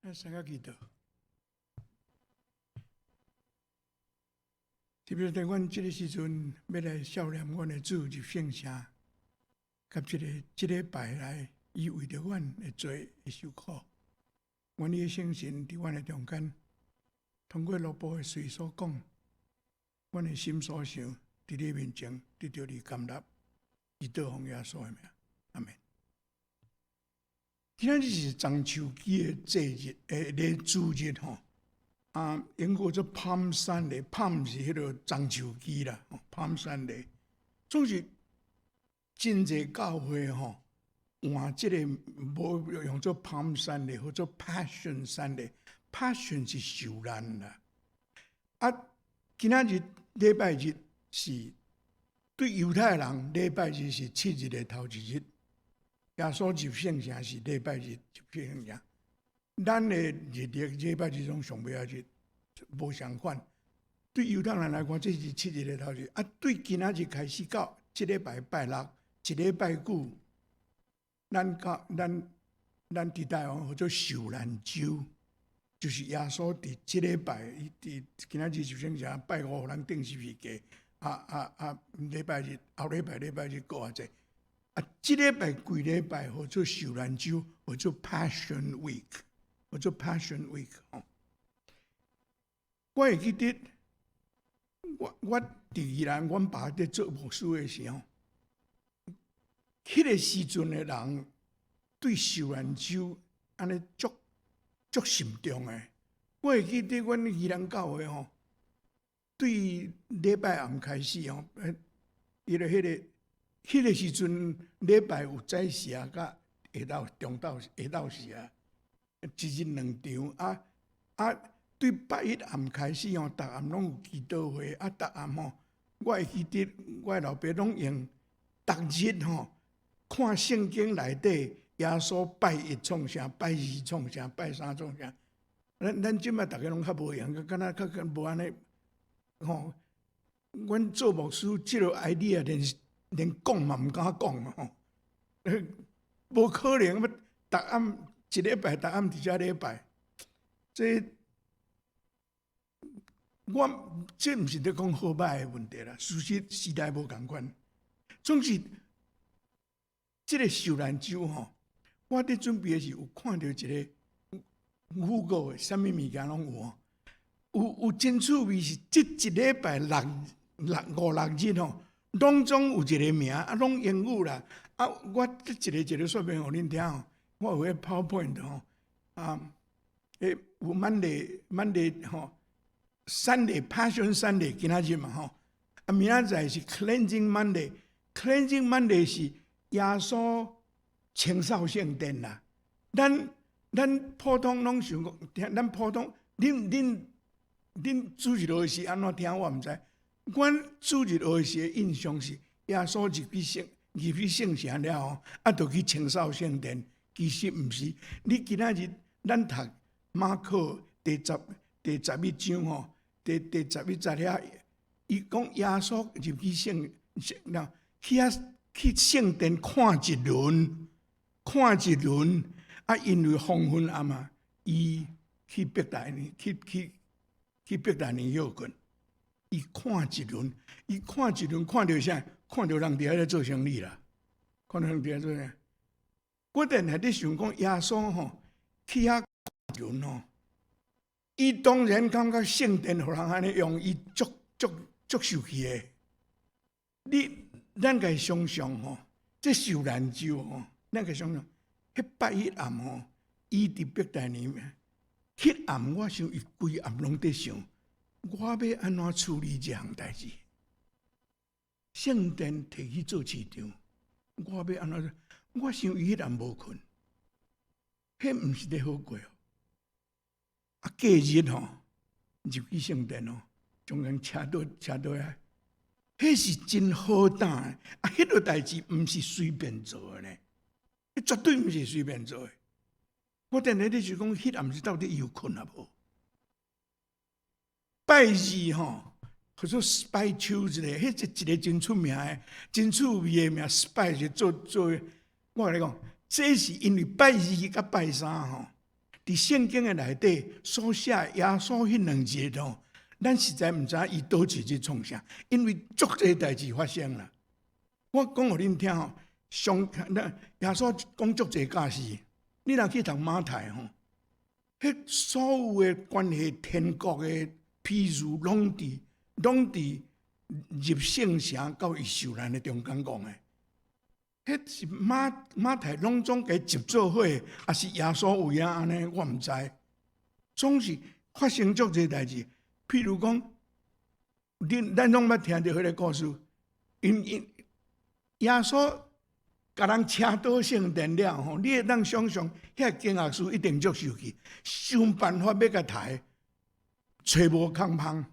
咱先來祈禱。特別佇阮這个時陣，欲來數念阮的主入聖城，佮這个這禮拜來，伊為著阮的罪會受苦。願你的聖神佇阮的中間，通過奴僕的喙所講，阮的心所想，佇你面前得著你甘納，祈禱奉耶穌的名，阿們。今仔日是棕樹枝的祭日，禮主日吼。啊，英語做 Palm Sunday，Palm 是彼个棕樹枝啦，Palm Sunday。總是真濟教會吼，換這个無用做 Palm Sunday，號做 Passion Sunday。Passion 是受難啦。啊，今仔日禮拜日是對猶太人，禮拜日是七日的頭一日。耶穌入聖城是禮拜日入聖城，咱的日曆禮拜日攏上尾仔日，無相款。對猶太人來講，這是七日的頭日。啊，對今仔日開始到這禮拜拜六，一禮拜久，咱教咱咱佇台灣號做受難週，就是耶穌佇這禮拜，伊佇今仔日入聖城拜五，予人釘十字架，啊啊啊！禮拜日後禮拜禮拜日閣偌濟。啊，這禮拜規禮拜號做受難週，號做 Passion Week，號做 Passion Week 吼。我會記得，我我佇宜蘭，阮爸佇做牧師的時候，彼个時陣的人對受難週按呢足足慎重的。我會記得阮宜蘭教會吼，對禮拜暗開始吼，伊个彼个。彼个時陣，禮拜有早時啊，佮下晝中晝下晝時啊，一日兩場啊啊！對拜一暗開始吼，逐暗攏有祈禱會啊，逐暗吼，我會記得我的老爸攏用逐日吼看聖經內底耶穌拜一創啥，拜二創啥，拜三創啥。咱咱這擺逐家攏較無閒，敢若較較無按呢吼。阮做牧師這个 idea 連連講嘛毋敢講吼，無可能欲逐暗一禮拜逐暗佇遮禮拜，這我這毋是咧講好歹的問題啦，事實時代無仝款。總是這个受難週吼，我佇準備的時有看著一个 Google 的，啥物物件攏有吼，有有真趣味是這一禮拜六六五六日吼。攏總有一个名，啊，攏英語啦。啊，我這一个一个說明予恁聽吼。我有彼 PowerPoint 吼，啊，欸，有 Monday Monday 吼，Sunday Passion Sunday 今仔日嘛吼，啊，明仔載是 Cleansing Monday，Cleansing Monday 是耶穌清掃聖殿啦。咱咱普通攏想講，聽咱普通，恁恁恁主日學是按怎聽我毋知。阮主日學時的印象是，耶穌入去聖城了後，啊，就去清掃聖殿。其實毋是，你今仔日咱讀馬可第十一章吼，第第十一節遐，伊講耶穌入去聖聖，去遐去聖殿看一輪，看一輪，啊，因為黃昏暗啊，伊去伯大尼，去去去伯大尼歇睏。伊看一輪，伊看一輪，看著啥？看著人佇遐咧做生意啦，看著人佇遐做啥？我定定佇想講，耶穌吼去遐看一輪吼，伊當然感覺聖殿予人按呢用，伊足足足受氣的。你咱共想像吼，這受難週吼，咱共想像，彼拜一暗吼，伊佇伯大尼，彼暗我想伊規暗攏佇想。我欲按怎處理這項代誌？聖殿提去做市場，我欲按怎？我想伊彼暗無睏，彼毋是咧好過哦。啊，隔日吼入去聖殿吼，將人車倒車倒來，彼是真好膽的。啊，彼个代誌毋是隨便做的呢，絕對毋是隨便做的。我定定咧想講，彼暗時到底伊有睏抑無？拜二吼，號做 Spy Tuesday，彼一個真出名的、真趣味的名，Spy 是做做。我共你講，這是因為拜二佮拜三吼，佇聖經的內底所寫耶穌彼兩日吼，咱實在毋知影伊佗一日創啥，因為足濟代誌發生啦。我講予恁聽吼，上那耶穌講足濟教示，你若去讀馬太吼，彼所有的關係天國的譬喻，攏佇入聖城到伊受難的中間講的。彼是馬太攏總共集做伙，抑是耶穌有影按呢？我毋知。總是發生足濟代誌，譬如講，恁咱攏捌聽著彼个故事，𪜶𪜶耶穌共人請倒聖殿了吼，你會當想象，遐經學士一定足生氣，想辦法欲共刣，揣無空芳，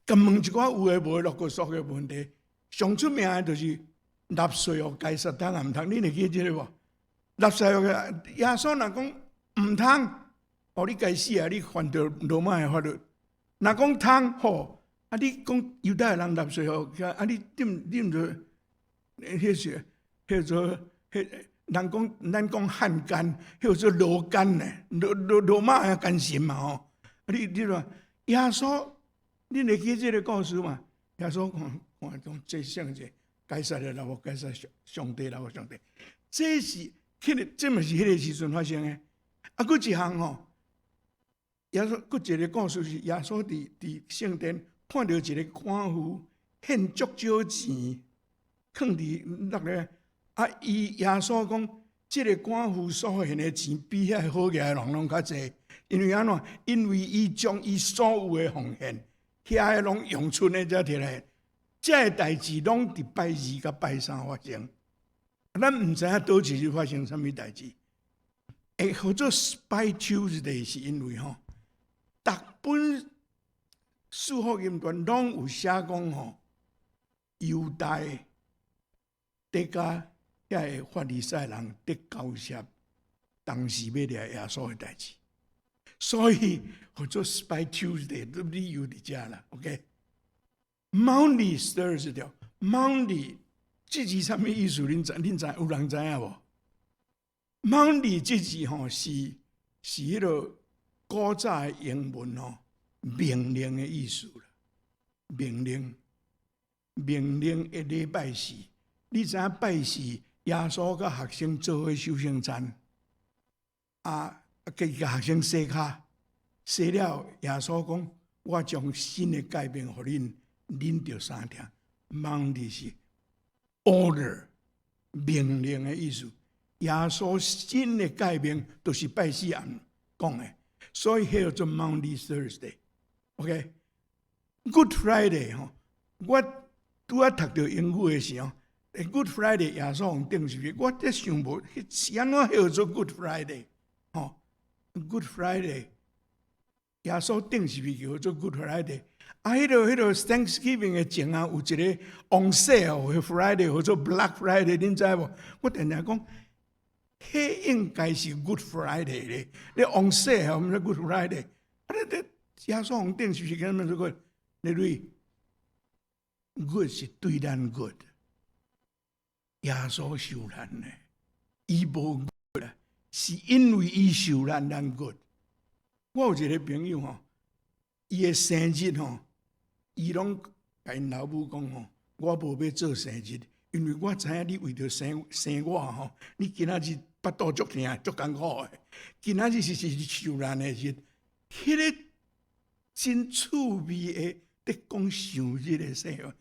共問一寡有的無的落個數的問題，上出名的就是納稅予該撒通抑毋通，恁會記這个無？納稅予耶穌若講毋通，哦，你該死啊！你犯著羅馬的法律。若講通，吼，啊！你講猶太人納稅予，啊！你點點做？彼是彼做彼人講咱講漢奸，彼叫做羅奸呢？羅馬的奸臣嘛吼！啊！你話耶穌，恁會記這个故事嘛？耶穌講看講這聖者。該撒的留予該撒，上帝留予上帝，這是彼个，這嘛是彼个時陣發生的。啊，閣一項吼，耶穌閣一个故事是耶穌佇聖殿看著一个寡婦獻足少錢，囥佇那個啊，伊耶穌講，這个寡婦所獻的錢比遐個好額的人攏較濟，因為按怎？因為伊將伊所有的奉獻，遐个攏用剩的才摕來。這个代誌攏佇拜二佮拜三發生，咱毋知影佗一日發生啥物代誌。會號做 Spy Tuesday 是因為吼，逐本四福音傳攏有寫講吼，猶大佇佮遐個法利賽人佇交涉，當時欲掠耶穌的代誌，所以號做 Spy Tuesday 的理由佇遮啦。OK。Maundy Thursday，Maundy 這字啥物意思？恁知有人知影無？Maundy 這字吼是彼个古早的英文吼，命令的意思啦。命令，命令的禮拜四，你知影拜四耶穌佮學生做伙守聖餐，啊，共學生洗跤，洗了耶穌講：我將新的誡命予恁。恁著相疼，Maundy 是 order 命令的意思。耶穌新的誡命都是拜四暗講的，所以彼叫做 Maundy Thursday。OK，Good Friday 吼，我拄仔讀著英語的時候，Good Friday 耶穌予釘十字，我咧想無是按怎叫做 Good Friday？吼，Good Friday 耶穌釘十字叫做 Good Friday。啊，彼个 Thanksgiving 的前啊，有一个 on sale 的 Friday，號做 Black Friday，恁知無？我定定講，彼應該是 Good Friday 咧。你 on sale，毋是 Good Friday。啊，你耶穌予釘十字，敢做 good？你類 good 是對咱 good，耶穌受難呢，伊無 good，是因為伊受難，咱 good。我有一个朋友吼，伊的生日吼，伊攏共𪜶老母講吼，我無欲做生日，因為我知影你為著生我吼，你今仔日腹肚足疼足艱苦的，今仔日是受難的日，彼个真趣味的佇講生日的說話，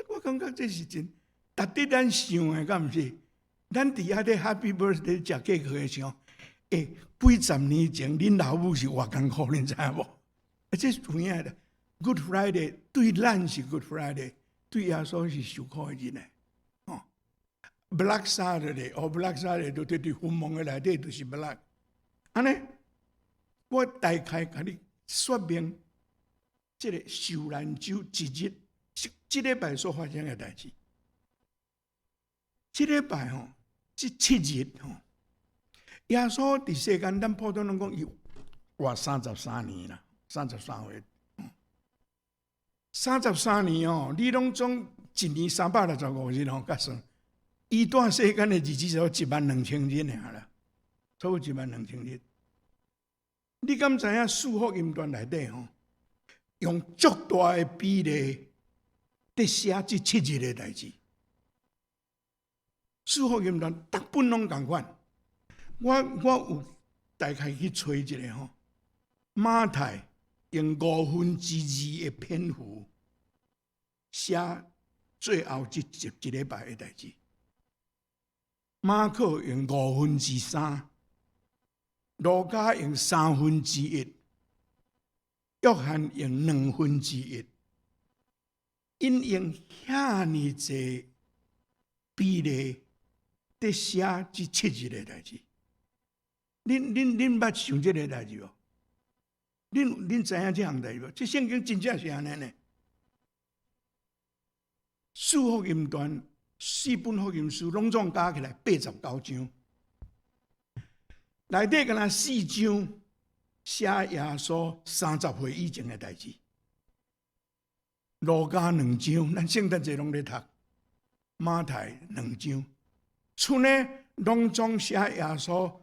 我感覺這是真值得咱想的，敢毋是？咱佇遐咧 Happy Birthday 食 cake 的時候，欸，幾十年前恁老母是偌艱苦，恁知影無？啊，這是有影的。Good Friday 對咱是 Good Friday，對耶穌是受苦的日呢。哦，Black Saturday，哦，Black Saturday 就佇墳墓的內底就是 Black。按呢，我大概共你說明這个受難週一日，這禮拜所發生的代誌。這禮拜吼，這七日吼，耶穌佇世間，咱普通攏講伊活三十三年啦，33歲。三十三年哦，你攏總一年365日吼，佮算，伊蹛世間的日子就1萬兩千日爾啦，差不多1萬兩千日。你敢知影四福音傳內底吼，用足大的比例佇寫這七日的代誌。四福音傳逐本攏仝款。我有大概去揣一下吼，馬太用二分之二的篇幅寫最後這一禮拜的代誌，馬可用三分之三，路加用三分之一，約翰用二分之一，𪜶用遐爾濟比例佇寫這七日的代誌。恁捌想這个代誌無？恁知影這項代誌無？這聖經真正是按呢呢。四福音傳四本福音書攏總加起來89章，內底敢若四章寫耶穌30歲以前的代誌，路加兩章，咱聖誕節攏咧讀，馬太兩章，賰呢攏總寫耶穌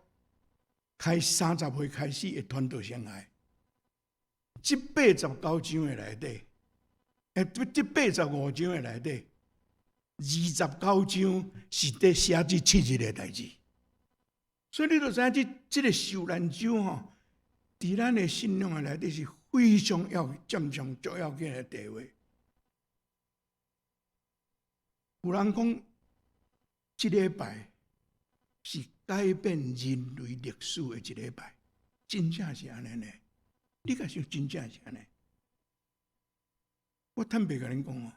開30歲開始的傳道生涯，這89章的內底，這85章的內底，29章是佇寫這七日的代誌，所以你就知影這個受難週吼，佇咱的信仰的內底是非常要佔上重要緊的地位。有人講，這禮拜是改變人類歷史的一禮拜，真正是按呢呢？你敢想真正是按呢？我坦白共恁講哦，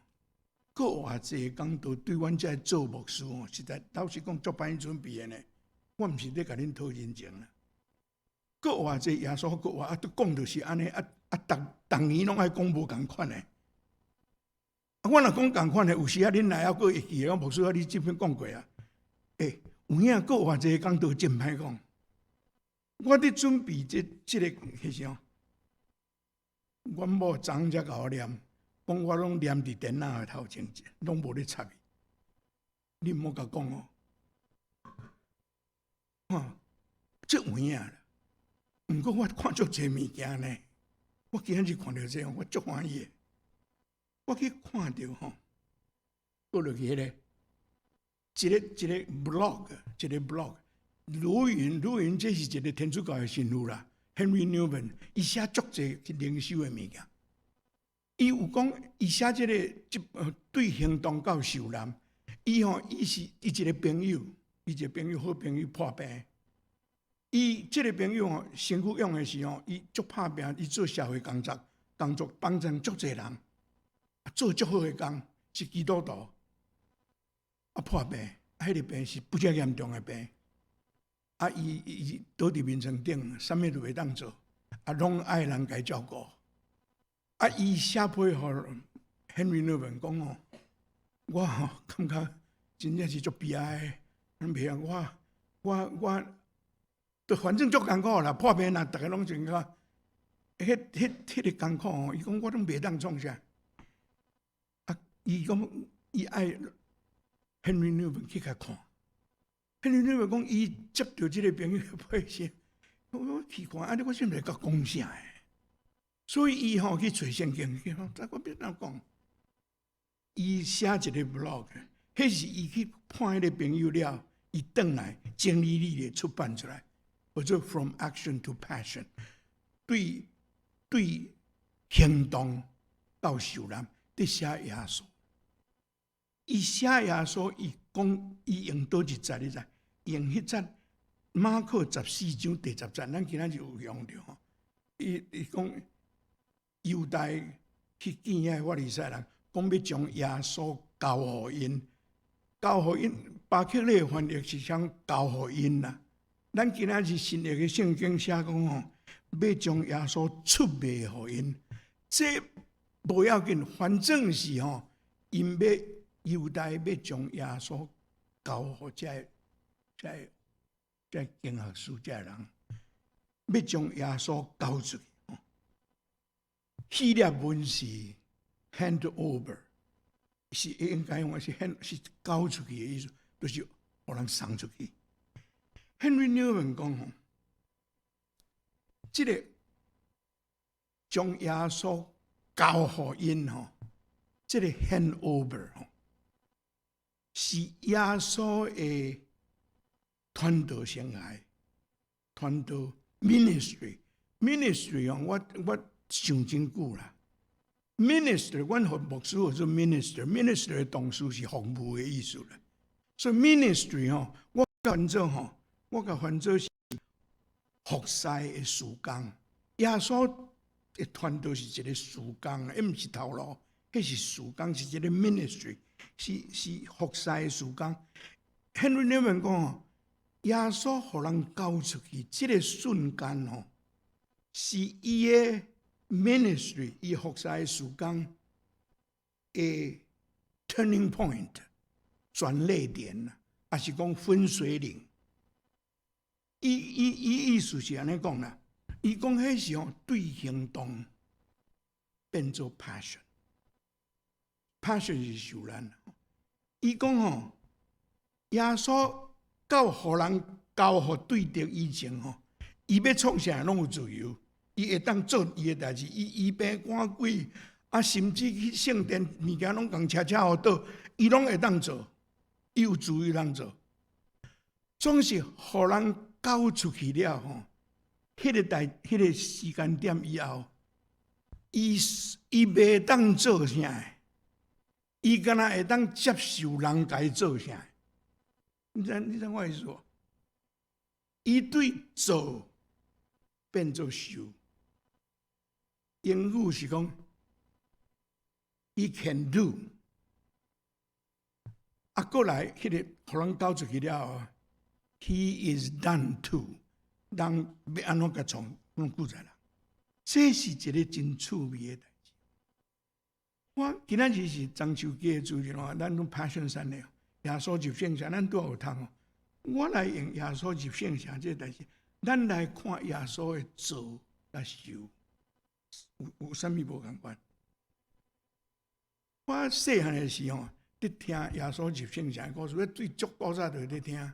閣偌濟講道對阮這做牧師哦，實在老實講足歹準備的呢。我毋是咧共恁討人情啦。閣偌濟耶穌閣活啊，都講著是按呢啊啊，逐逐年攏愛講無仝款的。啊，我若講仝款的，有時啊，恁來猶閣會記得講牧師啊，你這篇講過啊？欸，有影閣偌濟講道真歹講。我佇準備這個彼時吼，阮某昨昏才共我念，講我攏念佇電腦的頭前，攏無咧插伊。你毋好共講哦，吼，這有影啦。毋過我看足濟物件呢，我今仔日看著這個，我足歡喜的。我去看著吼，倒落去彼个，一个一个 blog，一个 blog，盧雲盧雲，這是一個天主教的神父啦，Henri Nouwen，伊寫足濟靈修的物件。伊有講，伊寫這個這對行動到受難，伊吼伊是伊一個朋友，伊一個朋友好朋友破病。伊這個朋友吼，身軀用的時候，伊足拍拚，伊做社會工作，工作幫助足濟人，做足好的工，是基督徒。啊破病，啊彼个病是不遮嚴重的病。啊，伊伊倒佇眠床頂，啥物都袂當做，啊，攏愛人共照顧。啊，伊寫批予 Henri Nouwen 講吼，我吼感覺真正是足悲哀的，袂曉我我我，都反正足艱苦啦，破病啦，逐个攏真較，彼個艱苦吼，伊講我攏袂當創啥。啊，伊講伊愛 Henri Nouwen 去共看。Henri Nouwen 講伊接著這個朋友的批信，我奇怪，啊！你我是毋是共講啥的？所以伊吼去揣聖經，去吼，我欲按怎講？伊寫一個 blog，彼是伊去看彼個朋友了，伊轉來整理理的出版出來，叫做 From Action to Passion，對對行動到受難，佇寫耶穌。伊寫耶穌，伊講伊用佗一節你知？用彼節馬可14章第10節，咱今仔日有用著吼。伊伊講猶大去見遐法利賽人，講欲將耶穌交予𪜶，交予𪜶。巴克禮翻譯是講交予𪜶啦。咱今仔日新約的聖經寫講吼，欲將耶穌出賣予𪜶，這無要緊，反正是吼，𪜶欲猶大欲將耶穌交予這這這經學士這人，欲將耶穌交出去。希臘文是 hand over，是應該講是 hand 是交出去的意思，就是予人送出去。Henri Nouwen 講吼，這個將耶穌交予𪜶吼，這個 hand over 吼，是耶穌的傳道生涯，傳道 ministry，ministry 哦，我想真久啦。minister，阮予牧師號做 minister，minister 的動詞是服務的意思啦。所以 ministry 吼，我共翻做是服侍的事工。耶穌的傳道是一個事工，彼毋是頭路，彼是事工，是一個 ministry，是服侍的事工。Henry Newman 講吼，耶穌予人交出去，這個瞬間吼，是伊的 ministry，伊服侍的事工的 turning point，轉捩點啦，抑是講分水嶺。伊意思是按呢講啦，伊講彼是吼對行動變做 passion，passion 是受難。伊講吼，耶穌到予人交予對敵以前吼，伊欲創啥攏有自由，伊會當做伊的代誌，伊醫病趕鬼，啊，甚至去聖殿物件攏共車車予倒，伊攏會當做，伊有自由通做。總是予人交出去了吼，彼個時間點以後，伊袂當做啥，伊敢若會當接受人共伊做啥。你知我意思無？伊對做變做受，英語是講，he can do。啊，過來彼個予人交出去了後，he is done to，人欲按怎共創，攏顧在人。這是一個真趣味的代誌。我今仔日是中秋節的主日吼，咱攏 Passion Sunday，耶穌入聖城，咱拄仔有讀哦。我來用耶穌入聖城這個代誌，咱來看耶穌的做佮受，有啥物無仝款？我細漢的時候，佇聽耶穌入聖城的故事，對足古早就佇聽。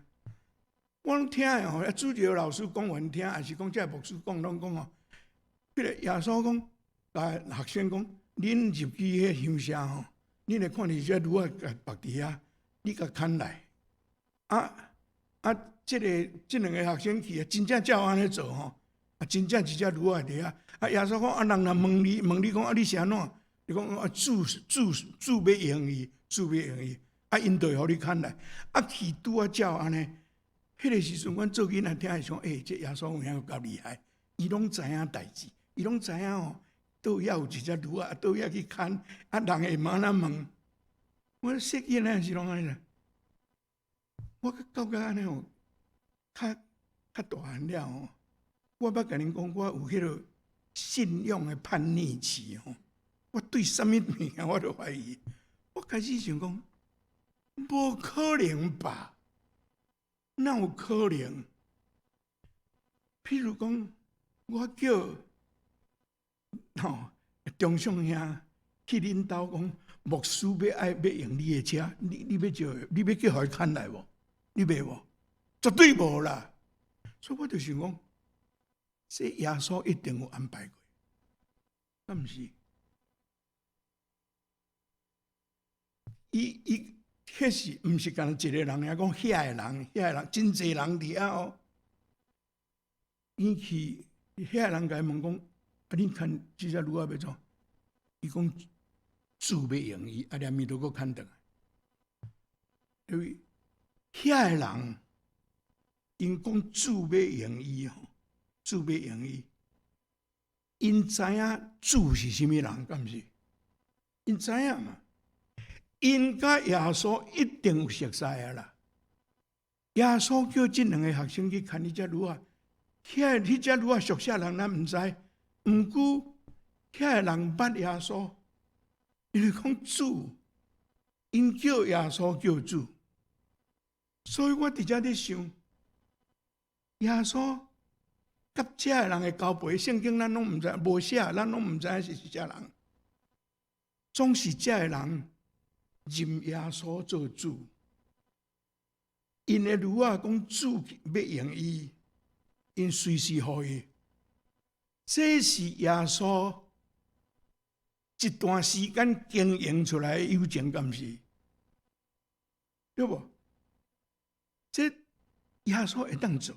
我攏聽的吼，啊，主日老師講完聽，抑是講這個牧師講，攏講吼。彼個耶穌講，共學生講，恁入去彼鄉社吼，恁會看著一隻驢仔共縛佇遐，你共牽來。啊啊，這兩个學生去啊，真正照按呢做吼，啊，真正一隻驢仔佇遐。啊，耶穌講，啊，人若問你講，啊，你是按怎？你講啊，主欲用伊，主欲用伊，啊，𪜶就會予你牽來。啊，去拄仔照按呢，彼個時陣，阮做囡仔聽會想，欸，這耶穌有影夠厲害，伊攏知影代誌，伊攏知影吼，佗遐有一隻驢仔，佗遐去牽，啊，人會按怎問？我細囡仔時攏按呢，我感覺按呢吼，較大漢了吼，我捌共恁講，我有彼個信仰的叛逆期吼，我對啥物物件我都懷疑，我開始想講，無可能吧？哪有可能？譬如講，我叫吼中相兄去恁兜講，牧師欲愛欲用你的車，你欲叫予伊牽來無？你袂無？絕對無啦！所以我就想講，這耶穌一定有安排過，敢毋是？伊彼是毋是干焦一個人爾講遐个人，遐个人真濟人佇遐哦。伊去遐個人共伊問講：啊，恁牽這隻驢仔欲創？伊講主欲用伊，啊，連伊都閣牽轉來。因為遐個人，𪜶講主欲用伊吼，主欲用伊，𪜶知影主是啥物人，敢毋是？𪜶知影嘛？𪜶佮耶穌一定有熟似的啦。耶穌叫這兩個學生去牽彼隻驢仔，彼隻驢仔屬啥人，咱毋知。毋過遐個人捌耶穌，因為講主，𪜶叫耶穌叫主，所以我佇遮咧想，耶穌佮這个人的交陪，聖經咱攏毋知，無寫，咱攏毋知影是啥人。總是這个人認耶穌做主，𪜶的驢仔講主欲用伊，𪜶隨時予伊。這是耶穌一段時間經營出來的友情，敢是？對無？這耶穌會當做，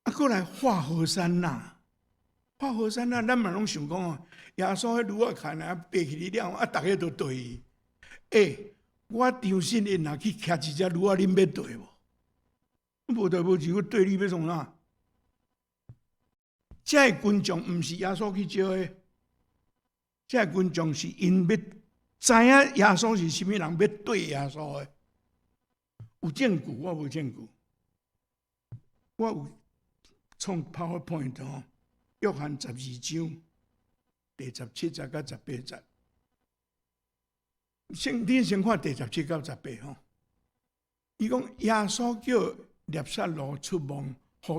啊，閣來畫和散那，畫和散那，咱嘛攏想講哦，耶穌彼驢仔牽啊，爬起來了，啊，逐家都綴伊。欸，我張信因若去騎一隻驢仔，恁欲綴無？無代無誌，我綴你欲創啥？這个群眾毋是耶穌去招的，這个群眾是𪜶欲知影耶穌是啥物人，欲綴耶穌的。有證據，我無證據。我有創 PowerPoint 吼，約翰12章第17節佮18節。先，恁先看第17到18吼。伊講耶穌叫拿撒勒出望，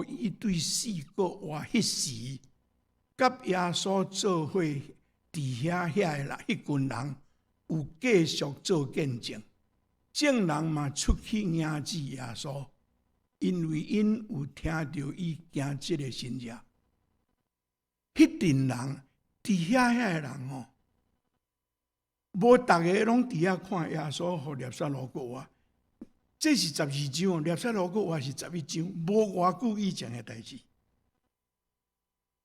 予伊對死閣活彼時，佮耶穌做伙佇遐遐的人，彼群人有繼續做見證。眾人嘛出去迎接耶穌，因為𪜶有聽著伊行這个神跡。彼陣人佇遐遐的人吼，無逐个攏佇遐看耶穌予拿撒勒復活。這是十二章，拿撒勒復活是11章，無偌久以前的代誌。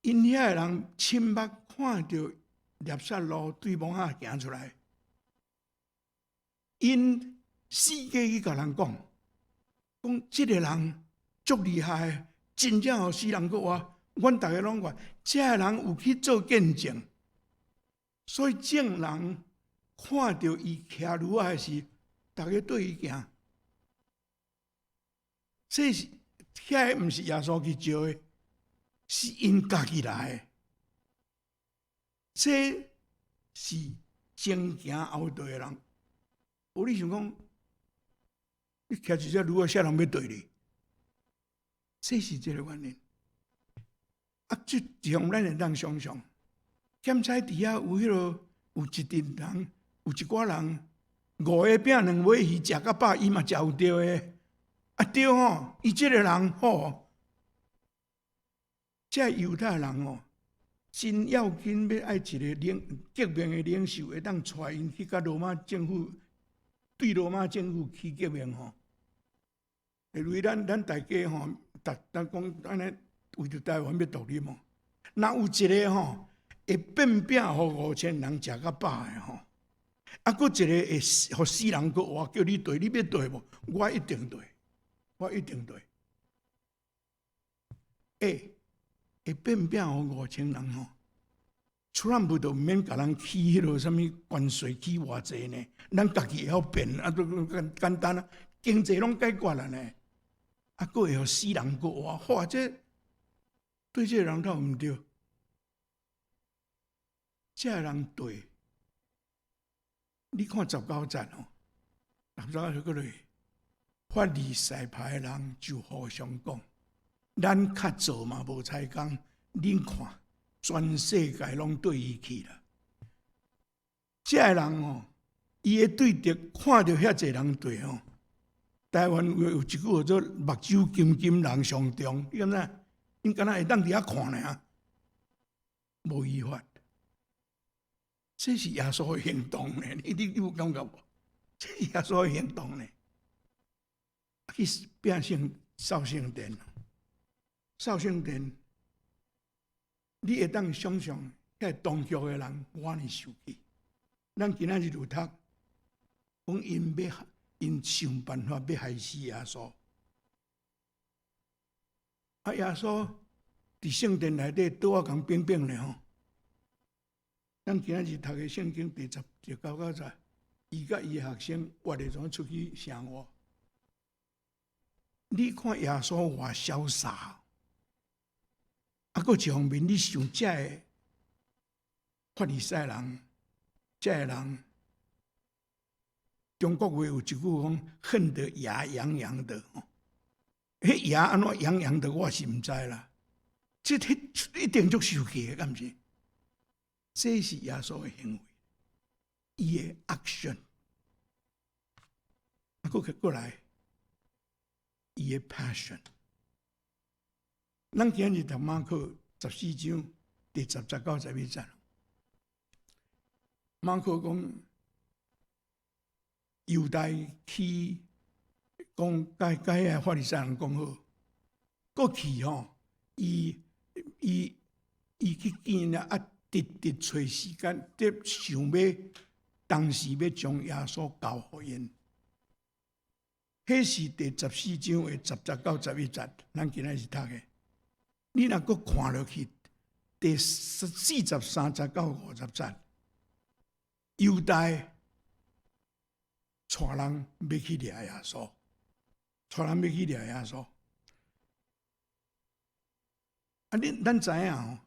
𪜶遐的人親目看著拿撒勒對墓仔行出來，𪜶四界去共人講，講這个人足厲害，真正予死人復活。阮逐家攏看，這个人有去做見證，所以眾人看著伊騎驢仔時，逐家綴伊行。這是遐个毋是耶穌去招的，是𪜶家己來的。這是前行後綴的人。有你想講，你騎一隻驢仔，啥人欲綴你？這是這个原因。啊，這種咱會當想像，檢採佇遐有彼个有一陣人，有一寡人，五个餅兩尾魚食較飽，伊嘛食有著的。啊對吼，伊這个人吼，這猶太人吼，真要緊欲愛一个領革命的領袖，會當帶𪜶去佮羅馬政府，對羅馬政府起革命吼。例如咱大家吼，逐逐講按呢，為著台灣欲獨立嘛，若有一个吼會變餅予5000人食較飽的吼，啊，閣一个會予死人閣活，叫你綴，你欲綴無？我一定綴，我一定綴。欸，會變餅予5000人吼，川普都毋免共人起彼落啥物關稅起偌濟呢？咱家己會曉變，啊，都簡簡單啊，經濟攏解決了呢。啊，閣會予死人閣活，哇！這對這个人敢有毋對？這个人對，你看19節吼，19節閣落，法利賽派的人就互相講：咱較做嘛無彩工，恁看，全世界攏綴伊去啦。這个人吼，伊會對著看著遐濟人綴吼。台灣有一句叫做“目睭金金人上重”，你敢知？𪜶敢若會當佇遐看爾，無依法。這是耶穌的行動呢，你有感覺無？這是耶穌的行動呢，去變成掃聖殿，掃聖殿，你會當想像，遐當局的人偌爾生氣。咱今仔日有讀，講𪜶欲𪜶想辦法欲害死耶穌。啊，耶穌佇聖殿內底桌仔共反反咧吼。咱今仔日讀的聖經第19節，伊佮伊學生活咧怎出去生活？你看耶穌偌瀟灑，啊，閣一方面，你想這个法利賽人，這个人，中國話有一句講，恨得牙癢癢的，彼牙按怎癢癢的，我是毋知啦。這彼一定足生氣的，敢毋是？這是耶穌的行為，伊的 action。啊，閣過來，伊的 passion。咱今日讀馬可14章第10節到11節。馬可講，猶大去講，共共彼个法利賽人講好，閣去吼，伊伊伊去見了啊，直直揣時間，佇想欲當時欲將耶穌交予𪜶。彼是第14章的10節到11節，咱今仔日讀的。你若閣看落去，第43節到50節，猶大帶人欲去掠耶穌，帶人欲去掠耶穌。啊，恁咱知影吼，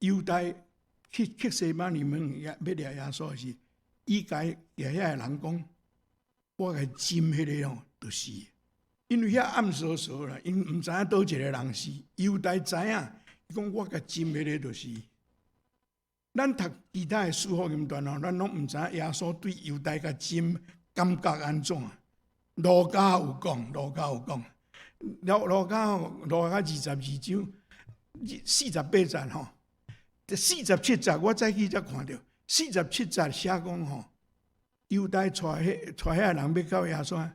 猶大去客西馬尼園欲掠耶穌時，伊共遐个人講：我共斟彼个吼，就是，因為遐暗趖趖啦，𪜶毋知影佗一个人是，猶大知影，伊講我共斟彼个就是。咱讀其他的四福音傳吼，咱攏毋知影耶穌對猶大共斟感覺按怎。路加有講，路加有講，路路加路加22章48節吼，47節我早起才看著，四十七節寫講吼，猶大帶彼帶遐人欲到耶穌，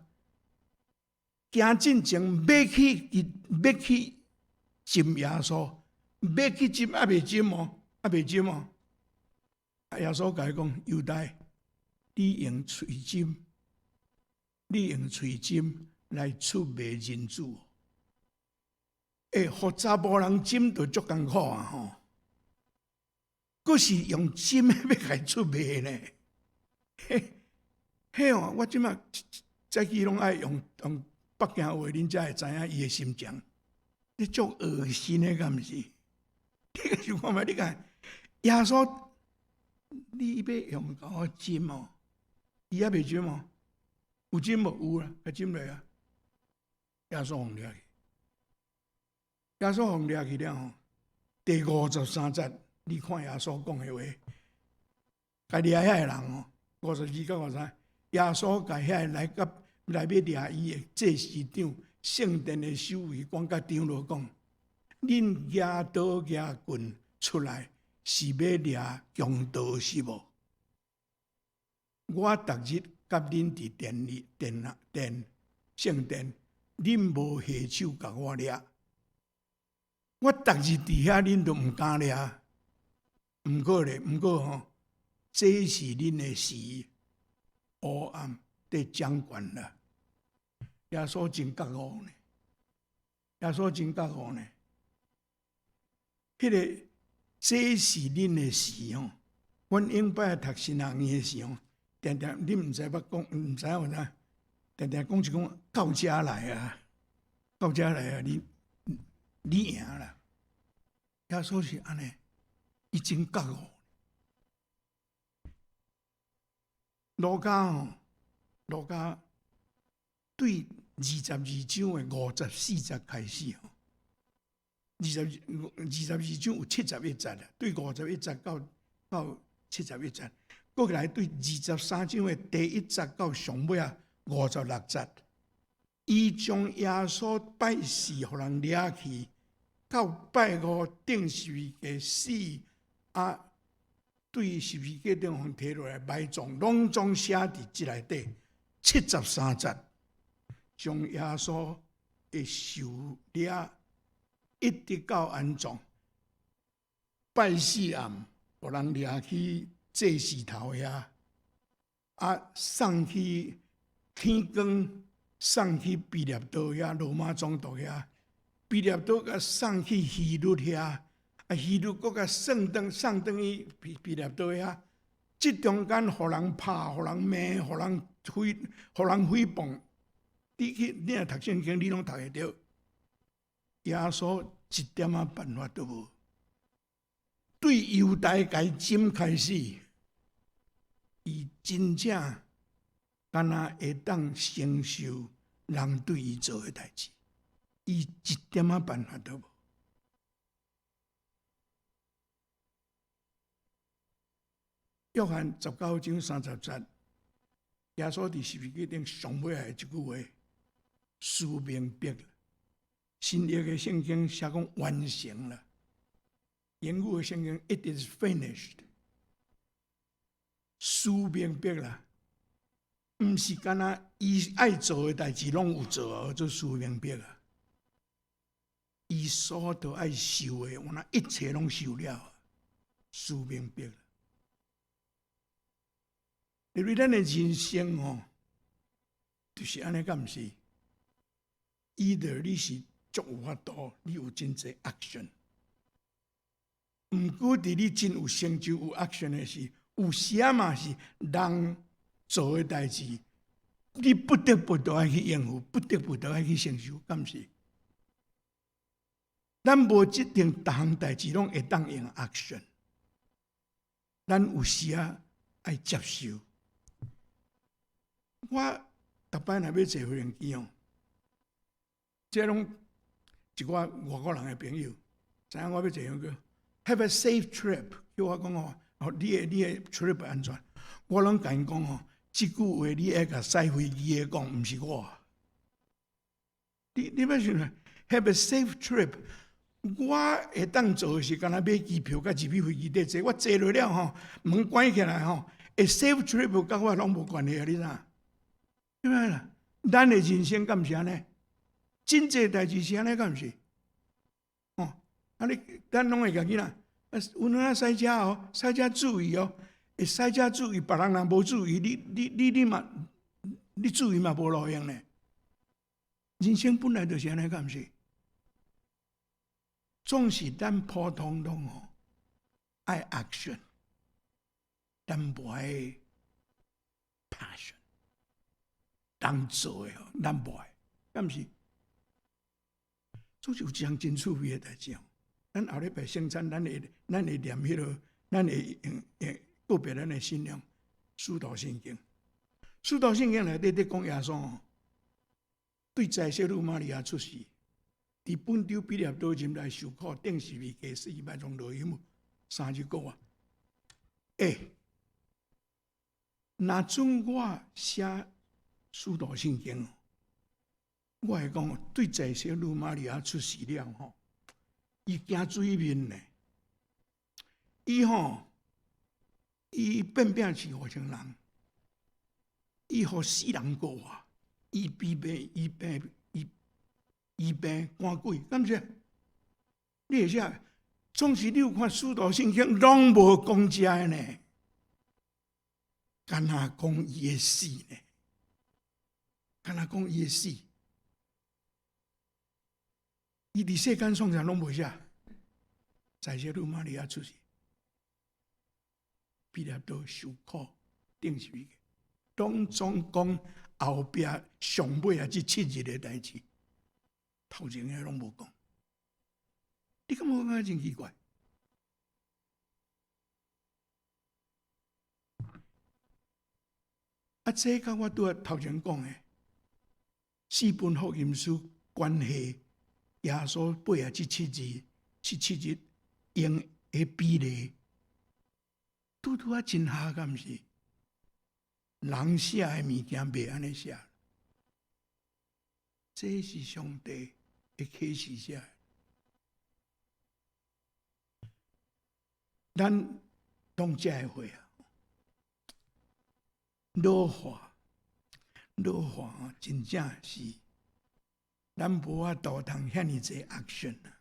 行進前欲去欲去斟耶穌，欲去斟猶未斟哦，猶未斟哦。耶穌共伊講：猶大，你用喙針，你用喙針來出賣人子。欸，予查埔人針就足艱苦啊！吼，閣是用針欲共出賣呢？彼彼哦，我這馬早起攏愛用用北京話，恁才會知影伊的心情。你足惡心的，敢毋是？你想看覓？你看耶穌，你欲用共我針哦？伊猶未針哦？有針無？有啦，共針落啊！耶穌予掠去，耶穌予掠去了吼。第53節，你看耶穌講的話，共掠遐个人哦，52到53，耶穌共遐个來佮來欲掠伊的祭司長、聖殿的守衛官佮長老講：恁舉刀舉棍出來，是欲掠強盜是無？我逐日佮恁佇殿裡、殿殿聖殿，恁無下手共我掠。我逐日佇遐，恁都毋敢掠。毋過咧，毋過吼，這是恁的時，黑暗佇掌權啦。耶穌真覺悟呢，耶穌真覺悟呢。彼個這是恁的時吼，阮永擺讀神學院的時候，定定恁毋知捌講，毋知影有啥，定定講一講到遮來啊，到遮來啊，你你贏啦。耶穌是按呢，伊真覺悟。路加吼，路加對22章的54節開始吼，22章有71節啦，對51節到71節，閣來對23章的第1節到上尾仔56節，伊將耶穌拜四予人掠去，到拜五釘十字架死啊，對十字架頂予提落來埋葬，攏總寫佇這內底73節，將耶穌的受掠一直到安葬，拜四暗，予人掠去祭司頭遐，啊，送去天光，送去彼拉多遐，羅馬總督遐，彼拉多共送去希律遐，啊，希律閣共送轉送轉去彼彼拉多遐，這中間予人拍，予人罵，予人誹，予人誹謗。你去，你若讀聖經，你攏讀會著。耶穌一點仔辦法都無。對猶大共針開始，伊真正敢若會當承受人對伊做的代誌，伊一點仔辦法都無。約翰19章30節，耶穌佇十字架頂上尾仔的一句話：事明畢。新約的聖經寫講完成了，英語的聖經 It is finished。思明白啦，毋是干焦伊愛做的代誌攏有做啊，做思明白啊。伊所著愛受的，原來一切攏受了，思明白啦。因為咱的人生吼，就是按呢，敢毋是？Either 你是足有法度，你有真濟 action。毋過佇你真有成就、有 action 的時，有時仔嘛是人做的代誌，你不得不都愛去應付，不得不都愛去承受，敢是？咱無一定逐項代誌攏會當用 action，咱有時仔愛接受。我逐擺若欲坐飛機哦，這攏一寡外國人的朋友，知影我欲坐飛機，Have a safe trip，叫我講哦，哦，你的 trip 按怎？我攏共𪜶講哦，這句話你愛共駛飛機的講，毋是我。你欲想，Have a safe trip，我會當做的是干焦買機票，佮入去飛機底坐，我坐落了吼，門關起來吼，會 safe trip 佮我攏無關係啊，你知影？對毋啦？咱的人生敢毋是按呢？真濟代誌是按呢，敢毋是？哦，啊你，咱攏會共囡仔，啊，有影駛車哦，駛車注意哦，會駛車注意，別人若無注意，你嘛，你注意嘛無路用呢。人生本來就是按呢，敢毋是？總是咱普通攏吼愛 action，咱無愛 passion。人做的吼，咱無愛，敢毋是？總是有一項真趣味的代誌哦。咱後禮拜聖餐，咱會念彼個，咱會用用告別咱的信仰，使徒信經。使徒信經內底佇講耶穌哦，對在聖女瑪利亞出世，佇本丟彼拉多入來受苦，釘十字架死，埋葬落去3日過活。欸，若準我寫使徒信經，我會講對在聖女瑪利亞出世了吼，伊驚水面呢，伊吼，伊變餅飼5000人，伊予死人過活，伊醫病，醫病，醫病趕鬼，敢毋是？你會寫，總是你有看使徒信經，攏無講這个呢，干焦講伊的死呢，干焦講伊的死，伊佇世間創啥攏無寫，在聖女瑪利亞出世，彼拉多受苦，釘十字架，攏總講後壁上尾啊，這7日的代誌，頭前的攏無講。你感覺感覺真奇怪？啊，這佮我拄仔頭前講的四本福音書關係耶穌背後這七日，這七日用的比例，拄拄仔真合，敢毋是？人寫的物件袂按呢寫，這是上帝的啟示寫。咱當這個會啊，老化，老化啊，真正是咱無法度通遐爾濟 action 啊。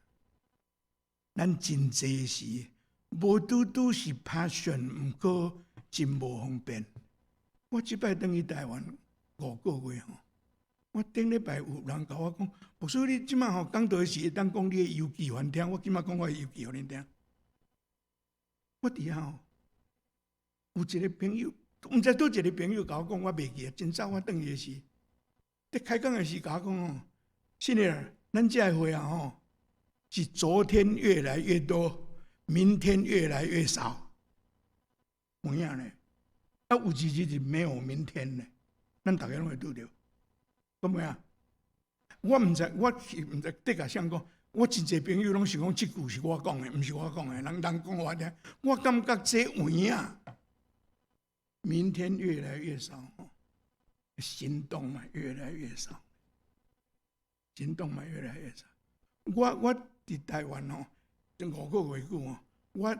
咱真濟時無拄拄是 passion，毋過真無方便。我這擺轉去台灣5個月吼，我頂禮拜有人共我講，牧師你這擺吼講道時會當講你的遊記予阮聽，我今仔講我的遊記予恁聽。我佇遐吼，有一個朋友，毋知佗一個朋友共我講，我袂記啊。真早我轉去的時，佇開講的時共我講吼，信兒，咱這個會啊吼，是昨天越來越多，明天越來越少，有影呢？啊，有一日是沒有明天呢，咱逐家攏會拄著，敢無影？我毋知，我是毋知，的確誰講。我真濟朋友攏想講這句是我講的，毋是我講的，人人講我聽。我感覺這有影，明天越來越少，行動嘛越來越少，行動嘛越來越少。我佇台灣吼，這5個月久吼，我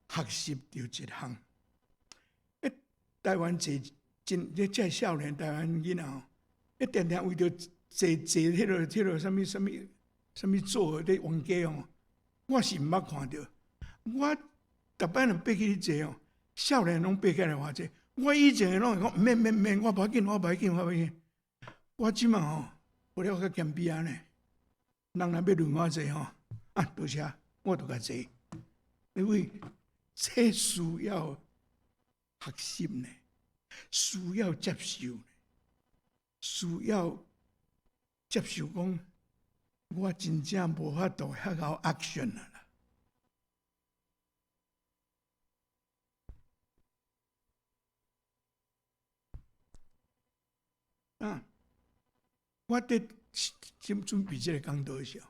學習著一項。台灣坐真，這這少年台灣囡仔吼，彼定定為著坐坐彼個啥物啥物啥物座佇冤家吼，我是毋捌看著。我逐擺若爬去坐吼，少年攏爬起來予我坐。我以前攏會講毋免免免，我無要緊，我無要緊，我無要緊。我這馬吼，無了較謙卑按呢，人若欲輪我坐吼，啊，多謝，我就共坐。因為這需要學習呢，需要接受呢，需要接受講，我真正無法度遐𠢕 action 啊啦。啊，我佇準備這个講道的時候，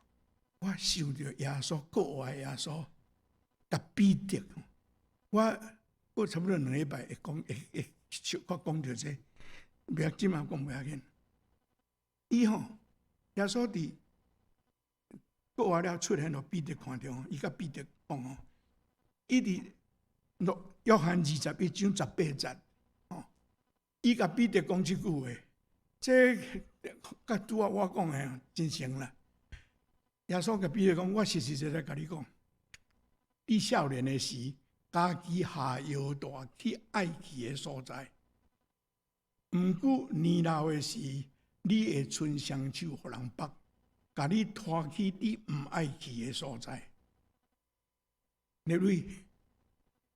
我想著耶穌復活耶穌，共彼得，我過差不多2禮拜會講，會會小可講著這個，袂這馬講袂要緊。伊吼，耶穌佇復活了出現，予彼得看著，伊共彼得講吼，伊佇約翰21章18節，吼，伊共彼得講這句話，這佮拄仔我講的真像啦。耶穌共彼得講：我實實在在共你講，你少年的時，家己下腰帶去愛去的所在。毋過年老的時，你會伸雙手予人縛，共你拖去你毋愛去的所在。因為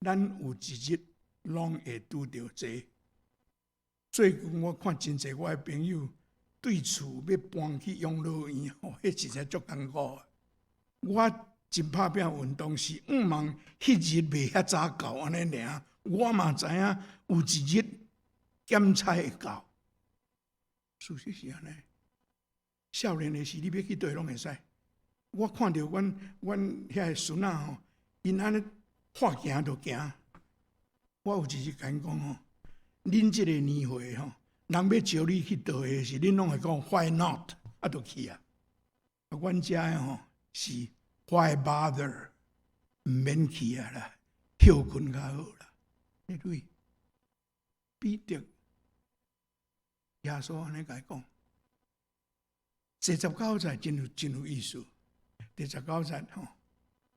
咱有一日攏會拄著這。最近我看真濟我的朋友對厝欲搬去養老院吼，彼實在足艱苦。我真拍拚運動是向望彼日袂遐早到按呢爾，我嘛知影有一日檢查會到。事實是按呢，少年的時你欲去佗攏會使。我看著阮遐个孫仔吼，𪜶按呢話行就行。我有一日共𪜶講吼，恁這个年歲吼，人欲招你去佗的時，恁攏會講 Why not？啊，就去啊。啊，阮遮的吼是 Why bother？毋免去啊啦，歇睏較好啦。因為彼得耶穌按呢共伊講，第十九節真有意思。第十九節吼，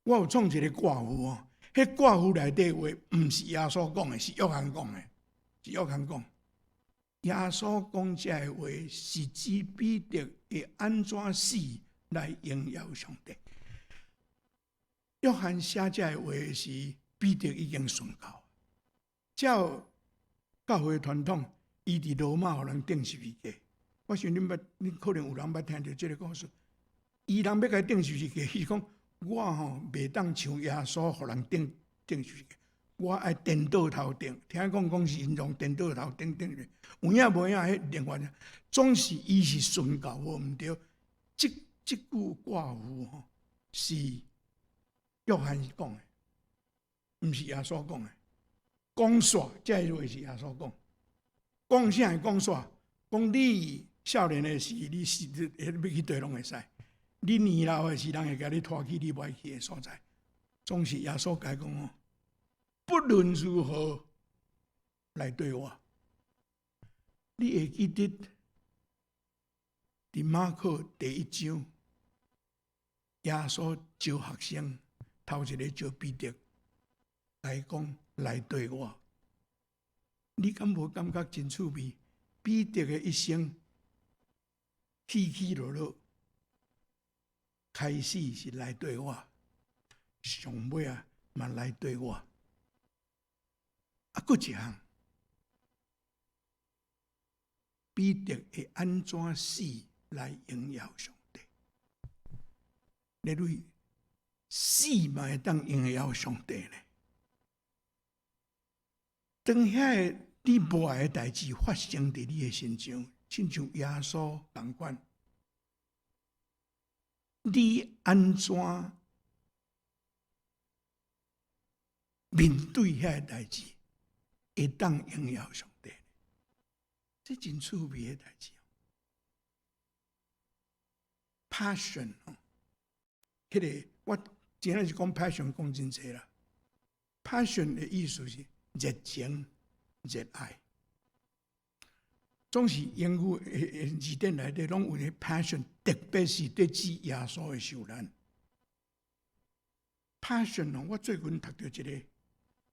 我有創一个括弧哦，彼括弧內底話毋是耶穌講的，是約翰講的，是約翰講。耶穌講這个話是指彼得會按怎死來榮耀上帝。約翰寫這個話時，彼得已經殉教。照教會傳統，伊佇羅馬予人釘十字架。我想恁捌，恁可能有人捌聽著這个故事。伊人欲共伊釘十字架，伊講我吼袂當像耶穌予人釘十字架，我愛顛倒頭釘。聽講講是𪜶用顛倒頭釘釘的，有影無影？彼另外，總是伊是殉教無毋對。這句括弧吼是約翰講的，毋是耶穌講的。講煞，這個話是耶穌講。講啥？講煞？講你少年的時，你是欲去佗攏會使。你年老的時，人會共你拖去你無愛去的所在。總是耶穌共伊講哦，不論如何來綴我。你會記得佇馬可第一章，耶穌招學生，頭一个招彼得，共伊講來綴我。你敢無感覺真趣味？彼得的一生起起落落，開始是來綴我，上尾仔嘛來綴我。啊，閣一項，彼得會按怎死來榮耀上帝？你類死嘛會當榮耀上帝呢？當遐个你無愛的代誌發生佇你的身上，親像耶穌仝款，你按怎面對遐个代誌，會當榮耀上帝？這真趣味的代誌。Passion 吼，彼个我今仔日講 passion 講真濟啦。Passion 的意思是熱情、熱愛。總是英語的字典內底攏有個 passion，特別是對主耶穌的受難。passion 哦，我最近讀著一個，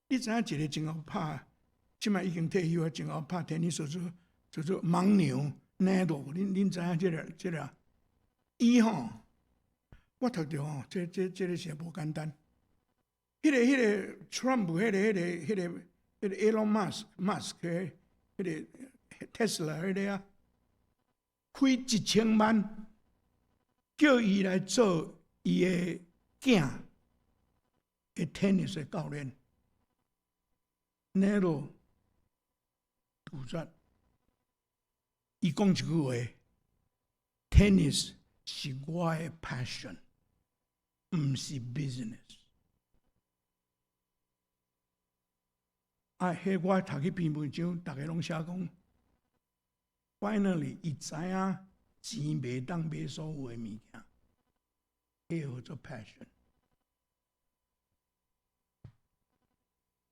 你知影一個真𠢕拍，這擺已經退休啊，真𠢕拍 tennis 叫做盲牛納豆，恁知影這個？伊吼，我讀著吼，這個是無簡單。彼個 Trump，彼個 Elon Musk 彼個 Tesla 彼個啊，開1000萬叫伊來做伊的囝的 tennis 的教練。納豆拒絕，伊講一句話：tennis 是我的 passion，毋是 business。啊，彼我讀彼篇文章，逐家攏寫講，finally 伊知影錢袂當買所有的物件，彼號做 passion。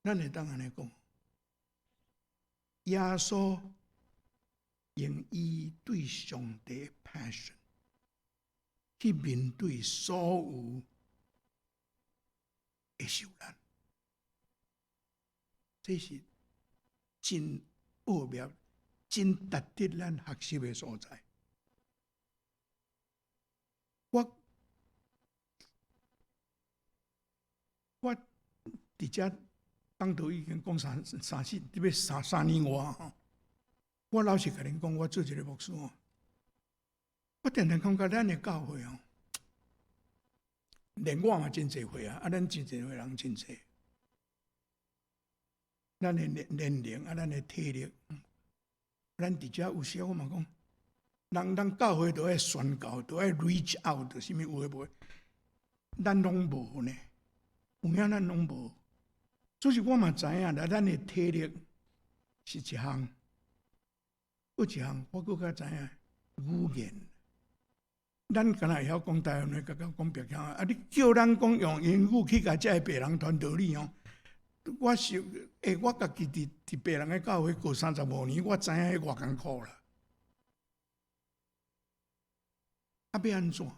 咱會當按呢講，耶穌用伊對上帝的 passion 去面對所有的受難，這是真奧妙、真值得咱學習的所在。我佇遮講道已經講三三四，欲三年外吼。我老實共恁講，我做一個牧師吼，我定定感覺咱的教會吼，連我嘛真濟歲啊，啊，咱真濟歲人真濟，咱的年齡啊，咱的體力，咱佇遮有時我嘛講，人咱教會都愛宣教，都愛 reach out，啥物有的無的，咱攏無呢，有影咱攏無。所以我嘛知影啦，咱的體力是一項，閣一項我閣較知影語言。咱敢若會曉講台灣話，佮講別腔啊！你叫咱講用英語去共這个白人傳道理吼，我是欸，我家己佇白人的教會過35年，我知影彼偌艱苦啦。啊，欲按怎？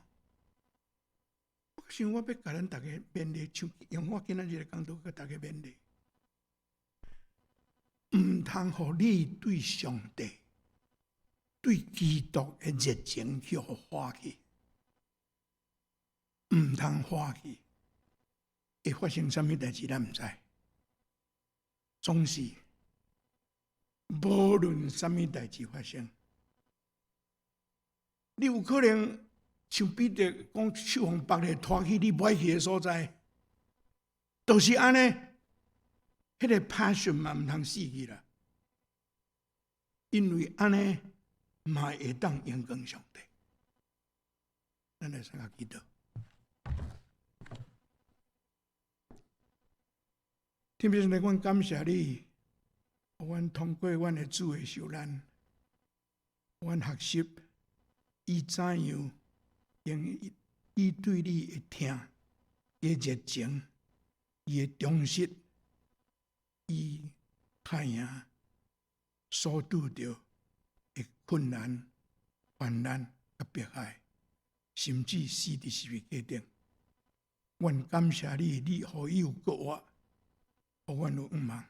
我想我欲共咱逐家勉勵，像用我今仔日的講道，共逐家勉勵，毋通予你對上帝、對基督的熱情去予化去，毋通化去。會發生啥物代誌，咱毋知。總是無論啥物代誌發生，你有可能像彼得講，手予別个拖去你無愛去的所在，就是按呢，彼個 passion 嘛毋通死去啦，因為按呢嘛會當榮光上帝。咱來先來祈禱。天父上帝，阮感謝你，予阮通過阮的主的受難，阮學習伊怎樣用伊對你的疼、伊的熱情、伊的忠實，伊堪贏所拄著的困難、患難佮迫害，甚至死佇十字架頂。阮感謝你，你予伊有復活，予阮有盼望。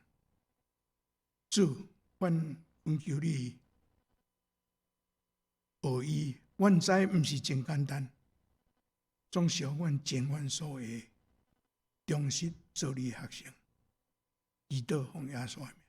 主，阮懇求你學伊，阮知毋是真簡單，總是予阮盡阮所會，忠實做你的學生。祈禱奉耶穌的名。